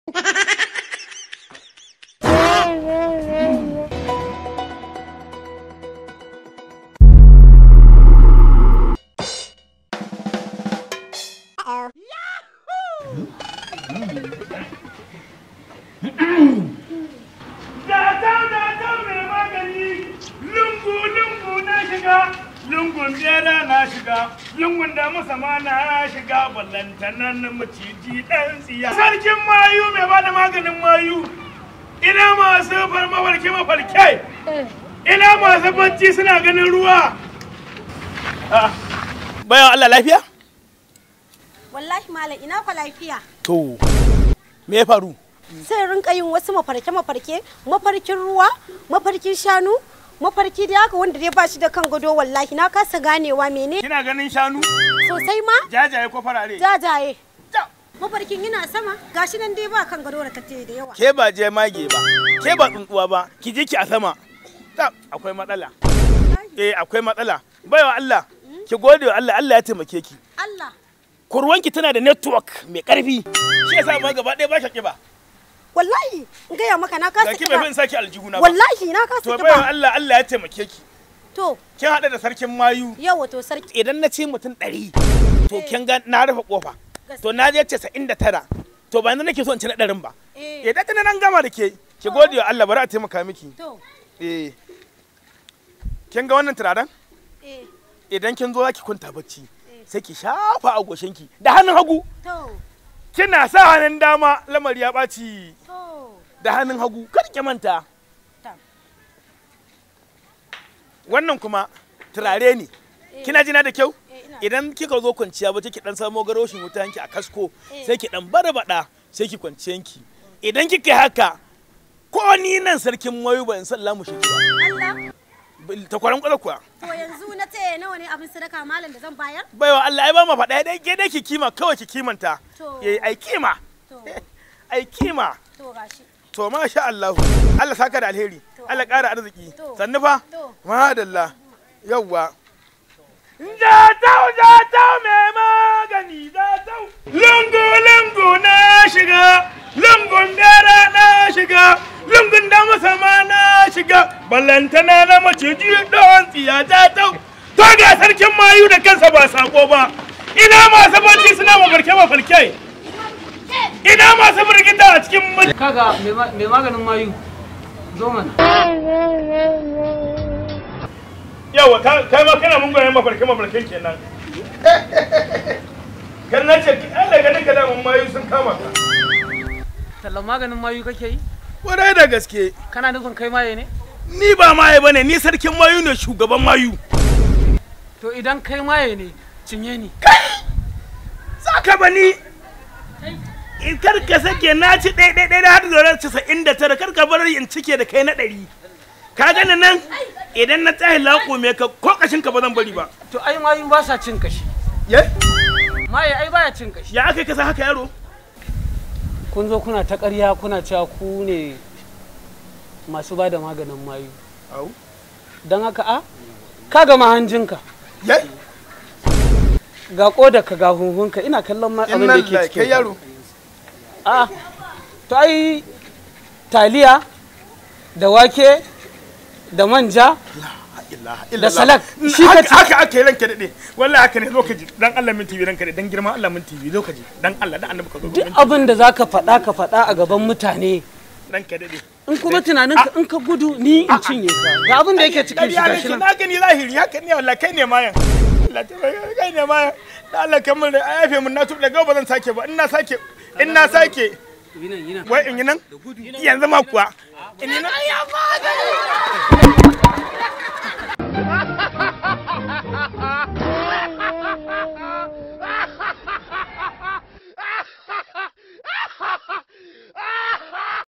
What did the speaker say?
Jatau mai magani, lungu lungu na shiga, lungun bera na shiga, lungun damusa ma na shiga, ballantanan maciji ɗan tsiya. Sarkin mayu mai bada maganin mayu, ina masu mafarke mafarke, ina masu bacci suna ganin ruwa. Bayan Allah lafiya? Wallahi malam ina fa lafiya. To, me ya faru? Sai rinka yin wasu mafarke-mafarke, mafarkin ruwa, mafarkin shanu, mafarki da haka wanda dai ba shi da kan gado wallahi na kasa ganewa mene. Kina ganin shanu? Sosai ma. Jajaye ko farare? Jajaye. Mafarkin yana sama, gashi nan dai ba kan gado da kace da yawa. Ke ba je mage ba, ke ba tsuntsuwa ba, ki je ki a sama. Akwai matsala. Eh akwai matsala. Baiwa Allah, ki gode wa Allah, Allah ya taimake ki. Allah. Kurwanki tana da network mai karfi. Shi yasa ma gaba ɗaya ba shi kiba. Wallahi in gaya maka na kasa kiba. Ki bai saki aljihuna ba. Wallahi na kasa kiba. To baiwa Allah, Allah ya taimake ki. To kin hada da sarkin mayu. Yawa to sarki. Idan na ce mutum 100 to kin ga na rufe kofa. To na je 99. To ba yanzu nake so in ci na 100 ba. Eh da tana nan gama da ke. Ki gode wa Allah bari a taimaka miki. To. Eh. Kin ga wannan turaren? Eh. Idan kin zo zaki kwanta bacci. Sai ki shafa a goshinki da hannun hagu. To. Kina sa hannun dama lamari ya ɓaci. Da hannun hagu kar ki manta. Wannan kuma turare ne. Kina jina da kyau? Idan kika zo kwanciya ba ki dan samo garoshin wutanki a kasko sai ki dan barbada sai ki kwanciyanki. Idan kika yi haka ko ni nan sarkin mayu ban san lamu shi ba. Allah. Takwaran kwala kuwa. To yanzu na ce nawa ne abin sadaka malam da zan bayar? Baiwa Allah ai ba mu faɗa dai ke dai ki kima kawai ki kimanta. Eh ai kima. Ai kima. To gashi. To masha Allah. Allah saka da alheri. Allah ƙara arziki. Sannu fa. Madalla. Yawwa. Jatau jatau mai magani jatau. Lungu lungu na shiga. Lungun bera na shiga. Lungun damusa ma na shiga. Ballantana na maciji ɗan tsiya jatau. To ga sarkin mayu da kansa ba sako ba. Ina masu barci suna mafarke mafarke. Ina masu birgita a cikin kaga mai maganin mayu zo mana. Yawa kai ma kana mun goyen mafarke mafarken kenan. Kan na ce Allah ganin ka da mun mayu sun kama ka. Tallan maganin mayu kake yi? Kwarai da gaske. Kana nufin kai maye ne? Ni ba maye bane, ni sarkin mayu ne, shugaban mayu. To idan kai maye ne, cinye ni. Kai! Saka bani. In kar ka sake na ci ɗaya ɗaya ɗaya har da 99 kar ka bar in cike da kai na 100. Ka gani nan idan na tsaye laƙo me ka ko kashin ka ba zan bari ba. To ai mayu ba sa cin kashi. Ye? Maye ai baya cin kashi. Ya aka kasa haka yaro? Kun zo kuna ta ƙarya kuna cewa ku ne masu ba da maganin mayu. Au. Don haka a ka gama hanjinka. Ye? Ga ƙodarka ga hunhunka ina kallon ma abin da yake cikin. Kai yaro. A to ai taliya da wake da manja da salak shi ka ci. Haka ake ranka dade. Wallahi haka ne zo ka ji dan Allah minti biyu ranka dade dan girman Allah minti biyu zo ka ji dan Allah dan annabi ka zo. Duk abin da zaka faɗa ka faɗa a gaban mutane. Ranka dade. In kuma tunanin ka in ka gudu ni in cinye ka. Ga abin da yake cikin shi gashi nan. Na gani zahiri haka ne wallahi kai ne mayan. Allah ta kai ne mayan. Dan Allah kan mun yafe mun na tub daga ba zan sake ba in na sake in na sake. Wai in yi nan? Yanzu ma kuwa. In yi nan? Ya ba.